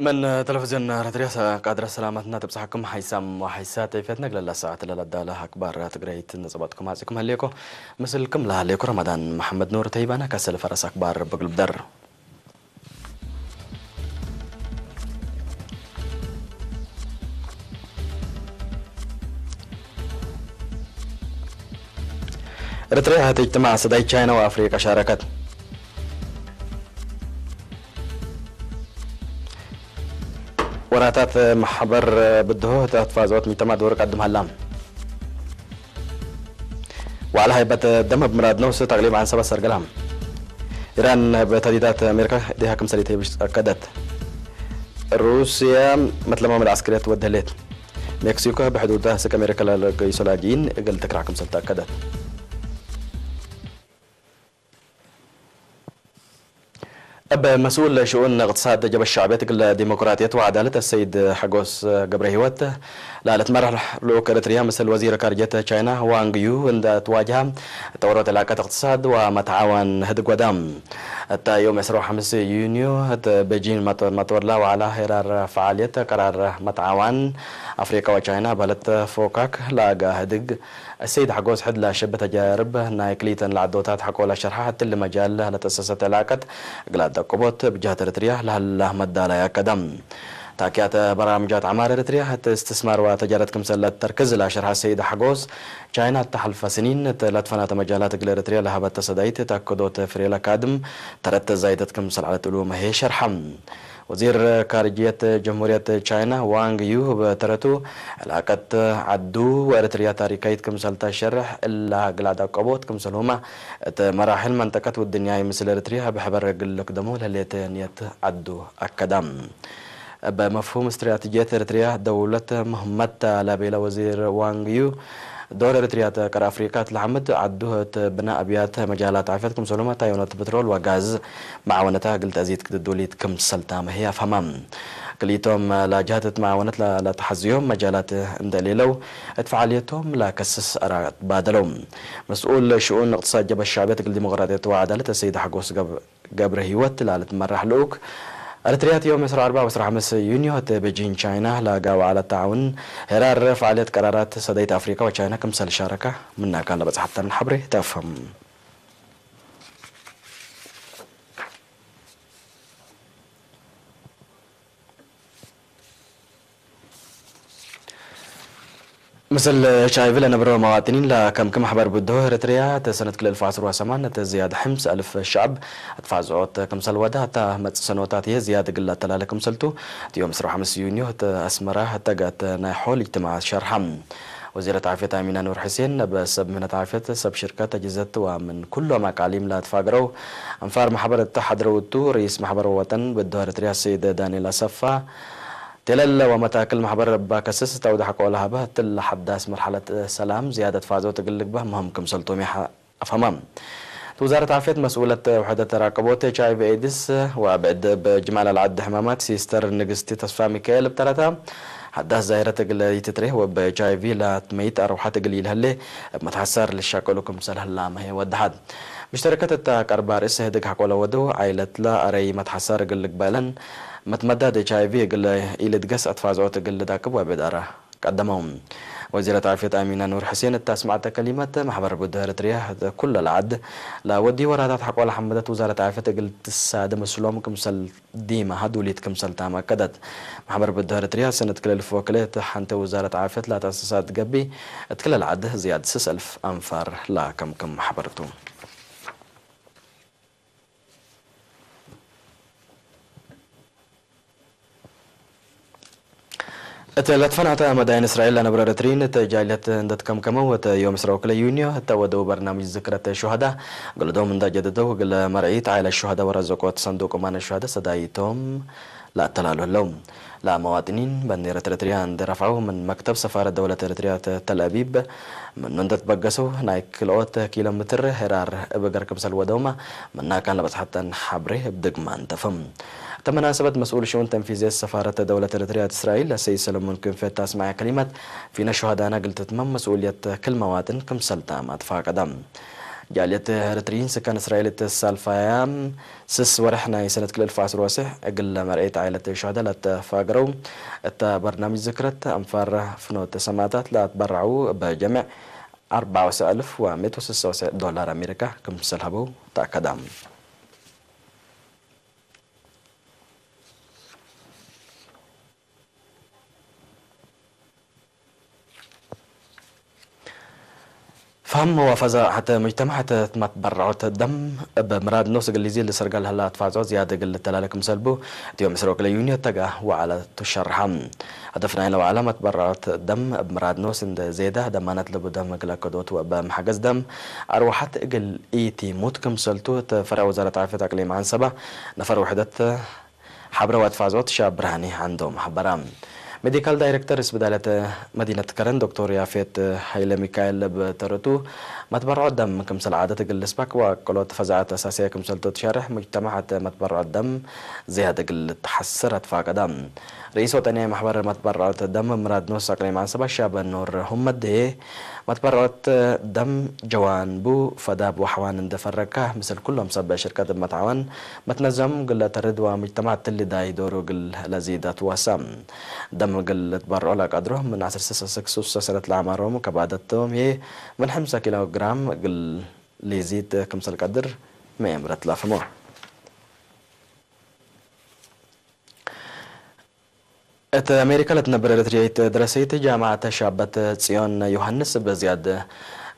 من تلفزيون رتريا قادرة سلامتنا تبصحكم حيسام وحيسات فيتنا قللا ساعة للا دالة أكبر تقريت نصبتكم عزيكم هليكو مثلكم لا هليكو رمضان محمد نور تيبانا كسل فرس أكبر بقلب در. ኤርትራ ተጅትማዕ ሰዳይ ቻይና ወኣፍሪቃ ሻረከት። ወራታት ማሕበር ብድሆ ተፋዘወት ሚተማ ዶር ቀድም ሃላ። ዋዕላ ሃይበት ደመ ብምራድ ነውስ ተቅሊብ ዓን ሰባት ሰርገላ። ኢራን ብተዲዳት ኣሜሪካ ዲሃ ክምሰሊት የብሽ ኣከደት። ሩስያ መትለማመድ ዓስክርያት ወደሌት። ሜክሲኮ ብሕዱዳ ስክ ኣሜሪካ ላለገይሶ ላጅኢን እግል ትክራዕ ክምሰል ተኣከደት። እብ መስኡል ሽኡን እቅትሳድ ጀበ ሻዕብየት እግል ዲሞክራጥየት ወዓዳለት ሰይድ ሐጎስ ገብረ ህይወት ላለት መራሕ ልኡክ ኤርትርያ ምስል ወዚር ካርጀት ቻይና ዋንግ ዩ እንደ ትዋጅሃ ተወሮት ላቀት እቅትሳድ ወመትዓዋን ህድግ ወዳም። እታ ዮም ዕስራ ወሓምስ ዩንዮ እት ቤጂን መጥ-፣ መጥወድላ ዋዕላ ሄራር ፈዓልየት ቀራር መትዓዋን ኣፍሪቃ ወቻይና ባለት ፎካክ ላጋ ህድግ። السيد حقوس حد لا شبه تجارب ناي كليتن لعدوتات حقولا شرحها تل مجال لتأسست علاقة قلاد قبوت بجهة إريتريا لهلا مدالا يا كدم. تاكيات برامجات عمار إريتريا حتى استثمار وتجارة كمسلة تركز لا شرح السيد حقوس. ቻይና እተሓልፈ ስኒን እተ ለትፈናተ መጃላት እግል ኤርትርያ ለሃበተ ሰዳይት እተ ክዶት ፍሬ ለካድም ተረት ዛይደት ክምሰል ዓለት እሉ መሄ ሸርሐ። ወዚር ካርጅየት ጀምሁርየት ቻይና ዋንግ ዩ በተረቱ ዕላቀት ዓዱ ወኤርትርያ ታሪካይት ክምሰል ተሸርሕ እላ ግላድ ኣቀቦት ክምሰል ሁማ እተ መራሕል መንጠቀት ውድንያይ ምስል ኤርትርያ ብሕበር እግል ልክደሞ ለሌተ ንየት ዓዱ ኣከዳም። በመፍሁም ስትራቴጂያት ኤርትርያ ደውለት ምህመት ላቤላ ወዚር ዋንግ ዩ ዶር ኤርትርያ ተቀር ኣፍሪካ ትልሓምድ ዓዱ እት ብና ኣብያት መጃላት ዓፈት ክምሰሉ መታዮኖት ፕትሮል ወጋዝ መዓወነታ ግልጠዚት ክትዱሊት ክምሰልታ መህያ ፈማ። ክልኢቶም ላጃትት መዓወነት ላ-፣ ላተሓዝዮም መጃላት እንደሌለው እት ፈዓልየቶም ላከስስ ኣራ ባደለው። መስኡል ሽኡን እቅትሳድ ጀበ ሻዕብየት እግል ዲሞክራጥየት ወዓዳለት ሰይድ ሓጎስ ገብ-፣ ገብረ ህይወት ላለት መራሕ ልኡክ ኤርትርያ እቲ ዮም ዕስራ ኣርባ ወዕስራ ሓምስ ዩንዮ እቲ ቤጂን ቻይና ላጋ ዋዕላ ተዓውን ሄራር ፈዓልየት ቀራራት ሰደይት ኣፍሪካ ወቻይና ክምሰል ሻረካ ምናካ ለበጽሓተን ሓብሬ ተፈም። ምስል ኤች ኣይ ቪ ለነብሮ መዋጥኒን ለከምክም ማሕበር ብድሆ ኤርትርያ ተሰነት ክልል ፋስር ወሰማን ነተ ዝያድ ሕምስ ኣልፍ ሸዕብ ኣትፋዝዖት ክምሰል ወዳ እታ መጽእ ሰኖታት እየ ዝያድ ግላ ተላለ ክምሰልቱ እቲ ዮም ዕስራ ሓምስ ዩንዮ እቲ ኣስመራ እተጋተ ናይ ሖል እጅትማዕ ሸርሓ። ወዚረት ዓፍየት ኣሚና ኑር ሕሴን ነብ ሰብ ምህነት ዓፍየት ሰብ ሽርከት ተጅዘት ወምን ኩሎም ኣቃሊም ላትፋግረው ኣንፋር ማሕበር እተሓድረውቱ ርኢስ ማሕበር ወጠን ብድሆ ኤርትርያ ሰይድ ዳንኤል ኣሰፋ ቴለለ ወመታክል ማሕበር ባከስስ ተውዳሕ ቆላ ሃበ ትል ሓዳስ መርሓለት ሰላም ዝያደት ፋዞ ትግልግበ ምህም ክምሰልቶም ይሓ-፣ ኣፋማ። እቲ ውዛረት ዓፍየት መስኡለት ውሕደት ተራቀቦት ኤች ኣይ ቪ ኤድስ ወብዕድ ብጅማል ኣልዓድ ሕማማት ሲስተር ንግስቲ ተስፋ ሚካኤል ብተረታ ሓዳስ ዛይረት እግል ይትትሬ ወብ ኤች ኣይ ቪ ላትመይት ኣርውሓት እግል ይልህሌ እብ መትሓሳር ልሻቀሉ ክምሰል ህላመ ወድሓት። ምሽተረከት እታ ቀርባ ርእስ ህድግ ሓቆለ ወደው ዓይለትላ ኣረይ መትሓሳር እግል ልግበለን መትመዳድ ኤች ኣይ ቪ እግል ኢልድገስ ኣትፋዝኦት እግል ልዳቅብ ወብዕድ ኣራ ቀደመው። ወዚረት ዓፍየት ኣሚና ኑር ሕሴን እታ ስማዕተ ከሊመት ማሕበር ብድሆ ኤርትርያ ኩለ ለዓድ ላወዲ ወራታት ሓቆላ ሓመደት ውዛረት ዓፍየት እግል ትሳደ ምስሎም ክምሰል ዲማ ሃዱሊት ክምሰል ታማ ቀደት። ማሕበር ብድሆ ኤርትርያ ሰነት ክልል ፎክለ እታ ሓንተ ውዛረት ዓፍየት ላተኣሰሳት ገቢ እት ክለ ለዓድ ዝያድ ስስ ኣልፍ ኣንፋር ላከምክም ማሕበርቱ። እቲ ለትፈናተ መዳይን እስራኤል ለነብረ ኤርትሪን እቲ ጃይለት እንደትከምከመው እቲ ዮም እስራው ክለ ዩንዮ እተ ወደው በርናምጅ ዝክረት ሹሃዳ ግልዶም እንዳጀደደው ግለ መርዒት ዓይለ ሹሃዳ ወረዘቆት ሰንዱቅ ማነ ሹሃዳ ሰዳይቶም ላተላሉ ህለው። ለመዋጥኒን ባንዴረት ኤርትሪያ እንደረፍዐው ምን መክተብ ሰፋረት ደውለት ኤርትሪያ ተ-፣ ተልአቢብ ምኑ እንደትበገሰው ናይ ክልኦት ኪሎ ምትር ሄራር እብ ገር ክምሰል ወደውማ ምናካን ለበጽሐተን ሐብሬ እብ ድግማ እንተፍም። እተ መናሰበት መስኡል ሽኡን ተንፊዝየት ሰፋረት ደውለት ኤርትርያ እስራኤል ሰይድ ሰለሞን ክንፈ ታስማዕ ከሊመት ፊነ ሹሃዳና ግልትትመም መስኡልየት ክል መዋጥን ክምሰልታማ ተፋቀዳ። ጃልየት ኤርትሪን ስካን እስራኤል እተሳልፋያ ስስ ወርሕ ናይ ሰነት ክልል ፋስር ወስሕ እግል ለመርኤት ዓይለት ሸሃዳ ለተፋገረው እተ በርናምጅ ዝክረት ኣንፋር ፍኖተ ሰማዕታት ለኣትበራዑ በጀምዕ ኣርባ ወስዕ እልፍ ወሜት ወስሳ ወስዕ ዶላር ኣሜሪካ ክምሰል ሃበው ተኣከዳ። فهم وفزع حتى مجتمع حتى ما تبرعت الدم بمراد نوس قال لي زي اللي سرقال هلا تفاعل زيادة قال لي تلالك مسلبو. اليوم يسرق لي يونيو تقع وعلى تشرحم. هدفنا إلى وعلى ما تبرعت الدم بمراد نوس إن زيادة دمانات لبو دم قال كدوت وبمحجز دم. أروحت قال إيتي موت كمسلتو تفرع وزارة عافية أقليم عن سبع نفر وحدة ሓብረዋት ፋዞት ሻ ብርሃኒ ዓንዶም ሓበራ። ሜዲካል ዳይሬክተር ስብዳለት መዲነት ከረን ዶክተር ያፌት ሃይለ ሚካኤል ብተረቱ መትበርዖ ደም ክምሰል ዓደት ግልስባክ ወቅሎት ፈዛዓት ኣሳስያ ክምሰልቶ ትሸርሕ ሙጅተማዓት መትበርዖ ደም ዝያደ ግል ተሓስር ኣትፋቀዳ። ርእይስ ወጠንያ ማሕበር መትበርዖት ደም ምራድ ኖስ ኣቅሊም ዓንሰባ ሻበ ኖር ሁመዴ መትበርዖት ደም ጀዋን ቡ ፈዳብ ወሓዋን እንደፈረካ ምስል ኩሎም ሰብ ሽርቀት መትዓዋን መትነዘም ግለ ተርድ ወሙጅተማዕ ትልዳይ ዶሩ ግል ለዚዳት ዋሳ። ደም ግል ትበርዖ ላቃድሮ ምን ዓሰርተ ስሳ ስክሱስ ሰሰረት ለዓማሮም ከባደቶም የ ምን ሓምሳ ኪሎ ግራም ግል ሊዚት ክምሰል ቀድር መየምረት ላፍሞ። እተ ኣሜሪካ ለትነብር ኤርትርያይት ደረሰይት ጃማዓት ሻበት ጽዮን ዮሃንስ በዝያድ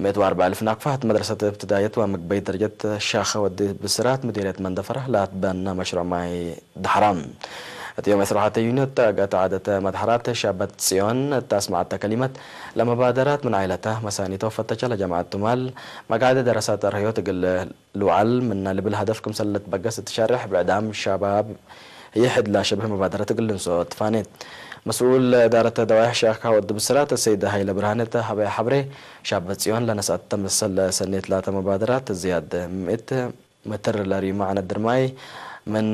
مئة وأربعة ألف ናቅፋ እት መድረሰት እብትዳየት ወምግበይ ደረጀት ሻኸ ወዲ ብስራት ሙዲርየት መንደፈራ ላትበና መሽሮዕ ማይ ዳሕራ። እቲ ዮም ዕስራ ወሓተ ዩኒ እተ ገተ ዓደተ መድሓራት ሻበት ጽዮን እተ ኣስማዓተ ከሊመት ለመባደራት ምን ዓይለታ መሳኒቶ ፈተቻ ለጃማዓት ቱማል መጋደ ደረሳት ርህዮት እግል ልውዓል ምና ልብል ሀደፍ ክምሰል ልትበገስ እትሸርሕ ብዕዳም ሸባብ ይሕድ ላሸብህ መባደረት እግል ልንሶ ትፋኔት። መስኡል እዳረት ደዋይሕ ሻካ ወዲ ብስራት ሰይድ ሃይለ ብርሃነ እተ ሀበያ ሐብሬ ሻብ ጽዮን ለነስአት ተምሰል ሰኔት ላተ መባደራት ዝያድ ምእት መትር ለሪማ ዐነት ድርማይ ምን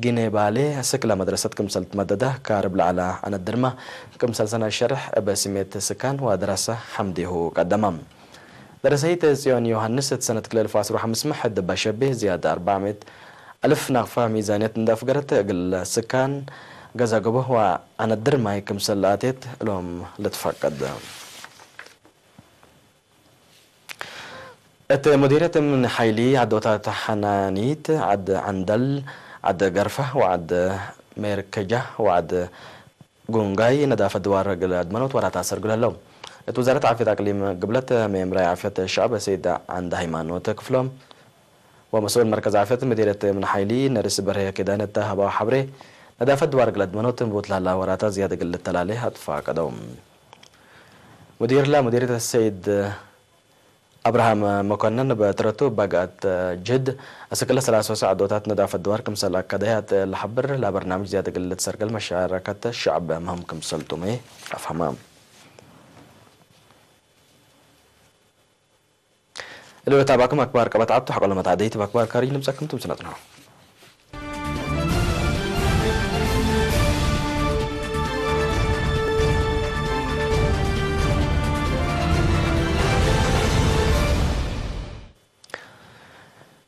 ጊኔ ባሌ ስክላ መድረሰት ክምሰል ትመደዳ ካርብ ለዐላ ዐነት ድርማ ክምሰል ሰነ ሸርሕ እበ ስሜት ስካን ወድረሰ ሐምዴሁ ቀደማ። ደረሰይት ጽዮን ዮሃንስ እት ሰነት ክልተ ኣልፍ ወዐስራ ወሐምስ መሕድ በሸቤ ዝያድ ኣርባዕምእት ኣልፍ ናቕፋ ሚዛንየት እንዳፍገረት እግል ስካን ገዛ ገቦ ወዐነት ድርማይ ክምሰል ለኣቴት እሎም ልትፈቀድ። እት ሙዲርየት እምን ሓይሊ ዓዶታት ሓናኒት፣ ዓድ ዓንደል፣ ዓድ ገርፋ ወዓድ ሜርከጃ ወዓድ ጉንጋይ ነዳፈ ድዋር ግለ ኣድመኖት ወራት ኣሰርግል ህለው። እት ውዛረት ዓፍየት ኣቅሊም ግብለት መየምራይ ዓፍየት ሸዕብ ሰይድ ዓንደ ሃይማኖት ክፍሎም ወመስኡል መርከዝ ዓፍየት ሙዲርየት እምን ሓይሊ ነርስ በርሄ ኪዳነ እተ ሃባው ሓብሬ ነዳፈ ድዋር ግለ ኣድመኖት ንቡት ላላ ወራታ ዝያደ ግል ተላሌ ኣጥፋ ቀደው። ሙዲርላ ሙዲርየት ሰይድ ኣብርሃም መኮነን በትረቱ ባግኣት ጅህድ እስክለ ሰላሳ ሰዓት ዶታት ነዳፈ ድዋር ክምሰል ኣካዳያት ለሐብር ለበርናምጅ ዝያደ ግልት ሰርገል መሻረከት ሸዕብ ምህም ክምሰልቱሜ ኣፍሃማ። እልወት ኣባኩም ኣክባር ቀበት ዓቱ ሓቆሎ መታዕደይት ባክባር ካሪ ንምጸክም ትምስነጥና።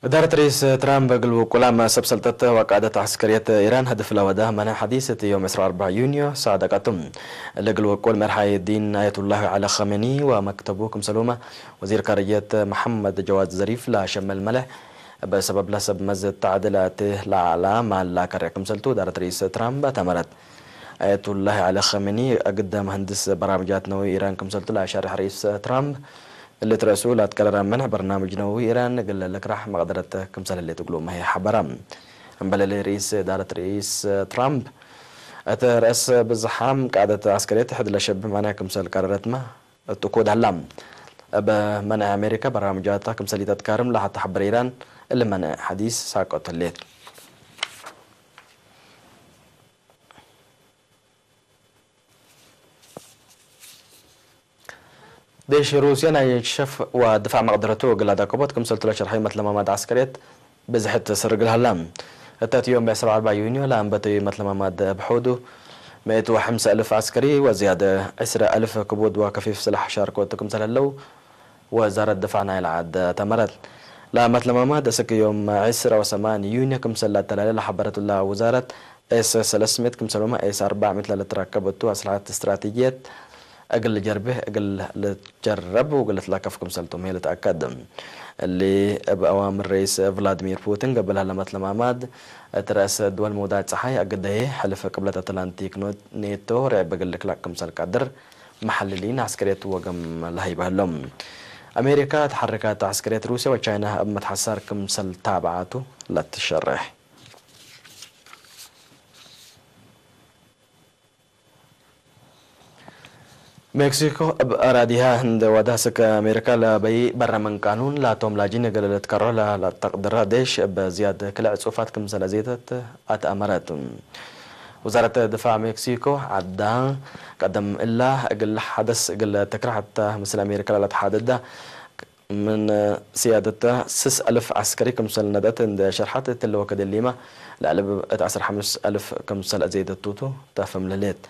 إدارة رئيس ترامب قلو كلام سبسلتت وقادة عسكرية إيران هدف لوده منع حديث يوم عشرة وأربعين يونيو ساعة دقاتم. اللي قلو كل مرحي الدين آية الله على خامنئي ومكتبه كم سلومة وزير خارجية محمد جواد ظريف لا شمل ملح بسبب لسب مزة تعديلات لا على ما لا كريكم سلتو إدارة رئيس ترامب تمرت. ኣያቱላህ ዓሊ ኸሜኒ ኣግደ መሃንድስ በራምጃት ነዊ ኢራን ክምሰልቱ ለኣሻርሕ ርኢስ ትራምፕ እልት ረእሱ ላትቀረራ መንዕ በርናምጅ ነዊ ኢራን እግለ ለክራሕ መቕደረት ክምሰል ህሌት እግሉ መሄ ሓበራ። እምበለለ ርኢስ ዳረት ርኢስ ትራምፕ እተ ረእስ ብዝሓም ቃደት ዓስከርየት ሕድ ለሸብ ማንያ ክምሰል ቀረረትማ እትኮድ ሃላ። እብ መንዕ ኣሜሪካ በራምጃታ ክምሰል ይተትካርም ለሓታ ሓበር ኢራን እሊ መንዕ ሓዲስ ሳቆት ህሌት። ዴሽ ሩስያ ናይ ሸፍ ወድፋዕ መቕደረቱ እግል ኣዳከቦት ክምሰልቱ ለሸርሐ መትለማማድ ዓስከርየት ብዝሕት ስርግል ሃላ። እተት ዮም ብዕስራ ወኣርባዕ ዩንዮ ለኣንበተዩ መትለማማድ ብሑዱ ምእት ወሐምሳ እልፍ ዓስከሪ ወዝያደ ዕስራ እልፍ ክቡድ ወከፊፍ ስላሕ ሻርኮቱ ክምሰል ህለው ወዛረት ድፋዕ ናይል ዓድ ተመረት። ለአመት ለማማት እስክ ዮም ዕስራ ወሰማን ዩኒ ክምሰል ለአተላለ ለሐበረቱ ለወዛረት ኤስ ሰለስሜት ክምሰል ወማ ኤስ አርባዕሜት ለልትረከበቱ አስልሐት ስትራቴጂየት እግል ጀርቤ እግል ልትጀረብ ወእግል ልትለከፍ ክምሰልቶም ህየ ልትአከድ። እሊ እብ አዋምር ረኢስ ቭላድሚር ፑቲን ገብል ለአመት ለማማት እት ረእስ ድወል መውዳዕ ጸሓይ አግደየ ሕልፍ ቅብለት አትላንቲክ ኖ-፣ ኔቶ ርዕብ እግል ልክላቅ ክምሰል ቀድር መሐልሊን ዐስከርየት ወገም ለሀይበ ህሎም። አሜሪካ ተሐርካት ዐስከርየት ሩስያ ወቻይና እብ መትሐሳር ክምሰል ታብዓቱ ለትሸሬሕ። ሜክሲኮ እብ አራዲሃ እንደ ዋዳ ስከ አሜሪካ ለበይ በረ ምን ቃኑን ላቶም ላጂን እግል ልትከሮ ለተቅድራ ዴሽ እብ ዝያድ ክልዕ ጽሑፋት ክምሰለ ዜተት አትአመረት። ወዛረት ድፋዕ ሜክሲኮ ዓዳ ቀደም እላ እግል ሐደስ እግል ትክራሕታ ምስል አሜሪካ ለለትሓደዳ ምን ስያደተ ስስ አልፍ ዐስከሪ ክምሰል ነደት እንደ ሸርሐት እትለ ወክድ እሊማ ለአልብ እት ዐስር ሐምስ አልፍ ክምሰል አዜደቱቱ ተፍም ልሌት።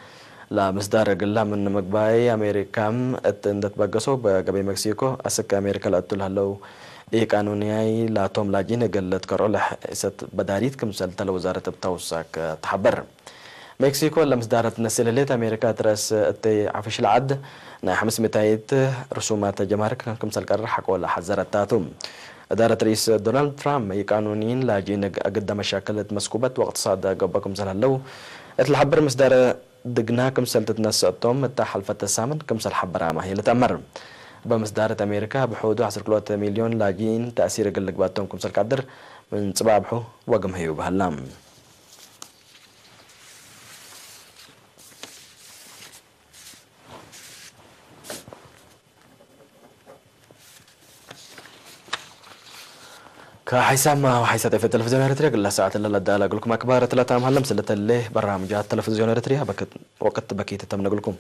ለምስዳር እግላ ምን ምግባይ አሜሪካም እት እንደትበገሶ በገበይ ሜክሲኮ አስክ አሜሪካ ለአቱ ለህለው ኢቃኑንያይ ላቶም ላጂን እግል ልትከርዖ ለሕሰት በዳሪት ክምሰል ተለ ወዛረት እብ ተውሳክ ተሐበር። ሜክሲኮ ለምስዳረት ነስል ህሌት አሜሪካ ትረስ እተይ ዐፍሽ ለዐድ ናይ ሐምስ ሚታይት ርሱማት ጀማርክ ክምሰል ቀርሕ ሐቆ ለሐዘረታቱ። እዳረት ርኢስ ዶናልድ ትራምፕ ኢቃኑኒን ላጂን እግደ መሻክል እት መስኩበት ወቅትሳድ ገብኦ ክምሰል ህለው እት ለሐብር ምስዳረ ድግና ክምሰል ትትነሰአቶም እታ ሐልፈተ ሳምን ክምሰል ሐበራማ ህየ ልትአመር። በምስዳረት አሜሪካ ብሕዱ ዐስር ክልኦት ሚልዮን ላጂን ተእሲር እግል ልግባቶም ክምሰል ቀድር ምን ጽባብሑ ወግም ህዩ በህላ። ከሓይሳማ ወሓይሳ ጤፈ ቴሌቪዝዮን ኤርትርያ ግላ ሰዓት ለለዳ ለግልኩም ኣክባር ትለታ መሃለም ስለተለ በራምጃ ቴሌቪዝዮን ኤርትርያ በክት ወቅት በኪት ተምነግልኩም።